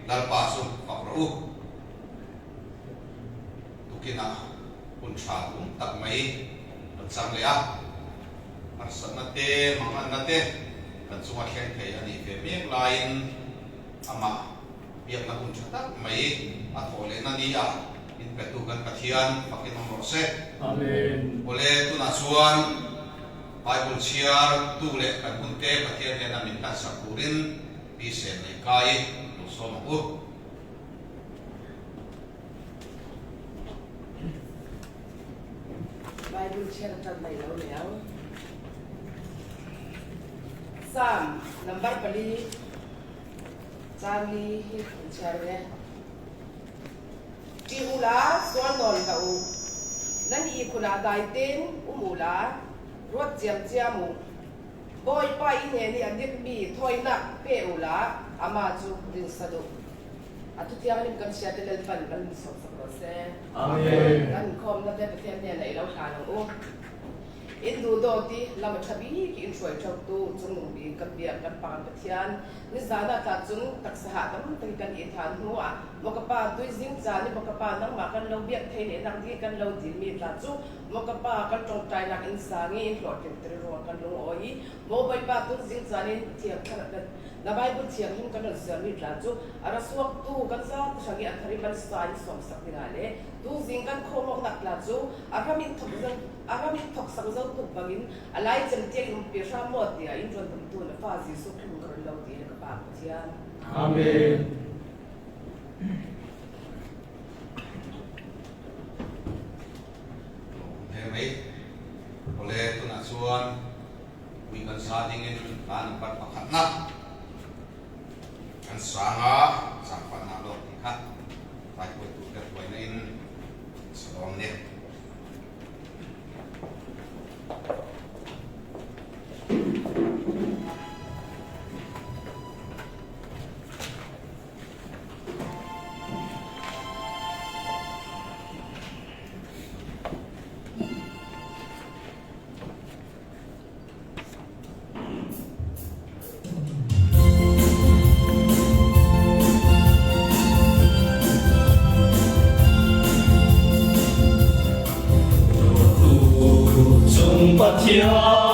Lalpa chu fak rawh u. Tukinah hun tha tum tak mai kan chang leh a, harsatna te, manganna te kan chunga thleng thei a nih ve mek laiin amah biakna hun tha tak mai a thawh lehna ni a in petu kan Pathian fakin awm rawh se. Amen. Awle, tunah chuan Bible chhiar tu leh kan hunte Pathian hnena min hlansak turin Pi Sen leh Kai lo sawm ang u. Bible chhiar tan mai lo ni ang. Psalm number pali Chang li hi kan chhiar ve. Ṭih u la, sual nawn hlah u. Nan ihkhun ah dai tein um u la, ruat ciamciam u. Bawipa i hnen i a dikmi thawinak pe u la, amah cu rinsa duh. A thuthianghlim kan chia te Lalpan kan in sawmsak rawh se. Amen. Kan inkhawmna te Pathian hnenah i lo hlan ang u. In duh dawt i lam a tha bik i in hruai theuhtu Cungnung bik kan biak kan Pa kan Pathian nizan ah tla cun taksa hah tam tak i kan i than hnu ah maw ka Pa tuizing caan i maw ka Pa nangmah kan lo biak thei leh nak ding kan lo dilmi tla cu maw ka Pa kan tawngtainak in sang i in hlawhtlinter ruang kan lungawi i maw Bawipa tunzing caan in Thiang Thlarau na Na Bible thianghlim kan ron sermi tla cu a ra suaktu kan zapi hrang i a thar i man sa in sawmsak dingah le tuzing kan khawmawknak tla cu a ram in thok a ram in thoksak zo tuk bangin a laicem tiang in umpi hram maw tiah in ron umtu na fa Jesuh Khrih ka ron lo ti le ka Pa Pathian. Amen. Hle mai. Awle tunah chuan Ui kan sa dingin hla number pakhatna kan sang a, changpanna lawk tih kha tlaihruaitu te hruaina in sa dawn nia. Chung Pathian.